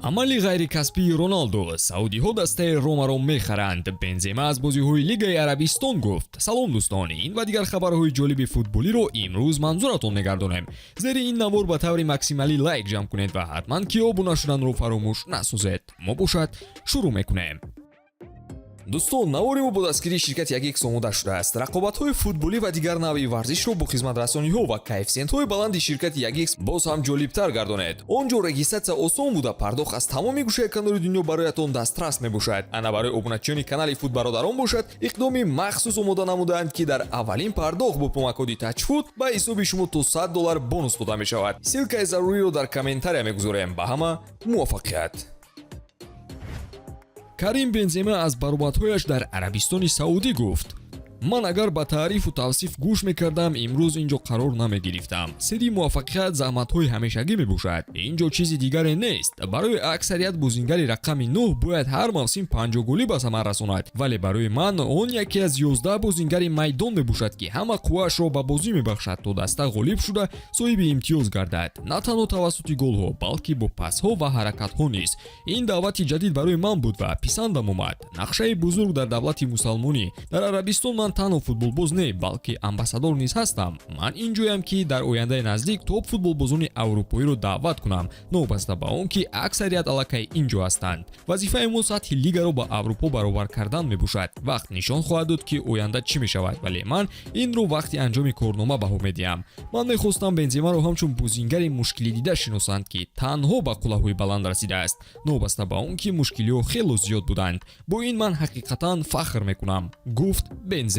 Амали ғайрикасбии Роналду. Саудиҳо дастаи Ромаро мехаранд. Бензема аз бозиҳои Лигаи Арабистон гуфт. Салом, дӯстон! Ин ва дигар хабарҳои ҷолиби футболиро имрӯз манзуратон мегардонем. Зери ин навор ба таври максималӣ лайк ҷамъ кунед ва ҳатман ки обуна шуданро фаромӯш насозед. Мо бошад, шурӯъ мекунем. Дӯстон, навори мо бо дастгирии ширкати Ягикс омода шудааст. Рақобатҳои футболӣ ва дигар навъи варзишро бо хизматрасониҳо ва коэффисиентҳои баланди ширкати Ягикс боз ҳам ҷолибтар гардонед. Он ҷо регистратсия осон буда, пардохт аз тамоми гӯшаи канори дунё бароятон дастрас мебошад. Ана, барои обуначиёни канали Футбародарон бошад, иқдоми махсус омода намудаанд, ки дар аввалин пардохт бо промокоди Тачфут ба ҳисоби шумо то 100 доллар бонус дода мешавад. Ссылкаи заруриро дар комментария мегузорем. Ба ҳама муваффақият! Карим Бензема аз баромадҳояш дар Арабистони Саудӣ гуфт: «Ман агар ба таърифу тавсиф гӯш мекардам, имрӯз ин ҷо қарор намегирифтам. Сирри муваффақият заҳматҳои ҳамешагӣ мебошад. Ин ҷо чизи дигаре нест. Барои аксарият бозингари рақами 9 бояд ҳар мавсим 50 голӣ ба самар расонад, вале барои ман он яке аз 11 бозингари майдон мебошад, ки ҳама қувваашро ба бозӣ мебахшад, то даста ғолиб шуда, соҳиби имтиёз гардад, на танҳо тавассути голҳо, балки бо пасҳо ва ҳаракатҳо низ. Ин даъвати ҷадид барои ман буд ва писандам омад. Нақшаи бузург дар давлати мусалмонӣ. Дар Арабистон ман танҳо футболбоз не, балки амбассадор низ ҳастам. Ман ин ҷоям, ки дар ояндаи наздик топ футболбозони аврупоиро даъват кунам, новобаста ба он ки аксарият аллакай ин ҷо ҳастанд. Вазифаи мо сатҳи лигаро ба Аврупо баробар кардан мебошад. Вақт нишон хоҳад дод, ки оянда чӣ мешавад, вале ман инро вақти анҷоми корнома баҳо медиҳам». Ман мехостам Бенземаро ҳамчун бозингари мушкилидида шиносанд, ки танҳо ба қуллаҳои баланд расидааст, новобаста ба он ки мушкилиҳо хело зиёд буданд. Бо ин ман ҳақиқатан фахр мекунам, гуфт Бензема.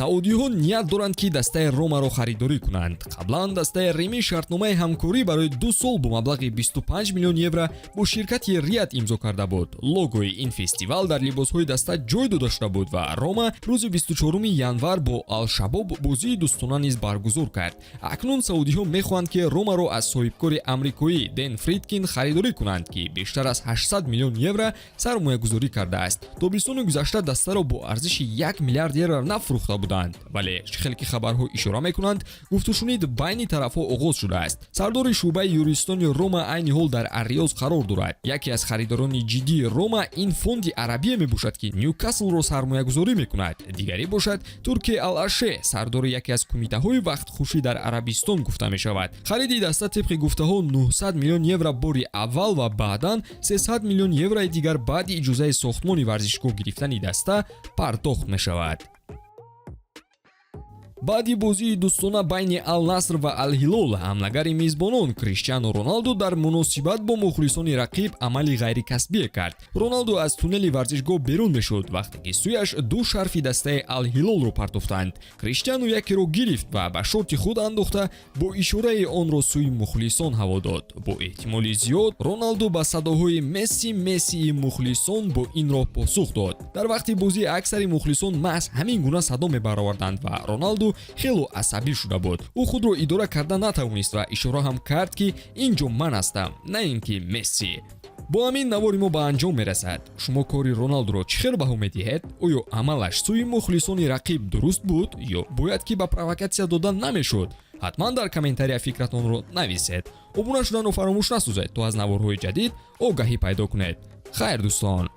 Саудиҳо ният доранд, ки дастаи Ромаро харидорӣ кунанд. Қаблан дастаи Римӣ шартномаи ҳамкорӣ барои 2 сол бо маблағи 25 миллион евро бо ширкати Риад имзо карда буд. Логои ин фестивал дар либосҳои даста ҷой дода шуда буд ва Рома рӯзи 24 январ бо Алшабоб бозии дӯстона низ баргузор кард. Акнун саудиҳо мехоҳанд, ки Ромаро аз соҳибкори амрикоӣ Ден Фридкин харидорӣ кунанд, ки бештар аз 800 миллион евро сармоягузорӣ кардааст. Тобистони гузашта дастаро бо арзиши 1 миллиард евро нафурӯхта буданд, вале хеле ки хабарҳо ишора мекунанд, гуфтушунид байни тарафҳо оғоз шудааст. Сардори шӯъбаи юристони Рома айни ҳол дар Арриёз қарор дорад. Яке аз харидорони ҷиддии Рома ин фонди арабие мебошад, ки Нюкаслро сармоягузорӣ мекунад. Дигарӣ бошад, Турки Ал-Аше, сардори яке аз кумитаҳои вақтхушӣ дар Арабистон гуфта мешавад. Хариди даста тибқи гуфтаҳо 900 миллион евро бори аввал ва баъдан 300 миллион еврои дигар баъди иҷозаи сохтмони варзишгоҳ гирифтани даста пардохт мешавад. Баъди бозии дӯстона байни Алнаср ва Алҳилол ҳамлагари мизбонон Криштиану Роналду дар муносибат бо мухлисони рақиб амали ғайрикасбие кард. Роналду аз туннели варзишгоҳ берун мешуд, вақте ки сӯяш ду шарфи дастаи Алҳилолро партофтанд. Криштиану якеро гирифт ва ба шорти худ андохта, бо ишораи онро сӯи мухлисон ҳаво дод. Бо эҳтимоли зиёд, Роналду ба садоҳои «Месси, Мессии» мухлисон бо ин роҳ посух дод. Дар вақти бозӣ аксари мухлисон маҳз ҳамин гуна садо мебароварданд ва Роналду хело асабӣ шуда буд. Ӯ худро идора карда натавонист ва ишора ҳам кард, ки ин ҷо ман ҳастам, на ин ки Месси. Бо ҳамин навори мо ба анҷом мерасад. Шумо кори Роналдуро чӣ хел баҳо медиҳед? Оё амалаш сӯи мухлисони рақиб дуруст буд ё бояд ки ба провокатсия дода намешуд? Ҳатман дар комментария фикратонро нависед. Обуна шуданро фаромӯш насозед, то аз наворҳои ҷадид огаҳӣ пайдо кунед. Хайр, дӯстон.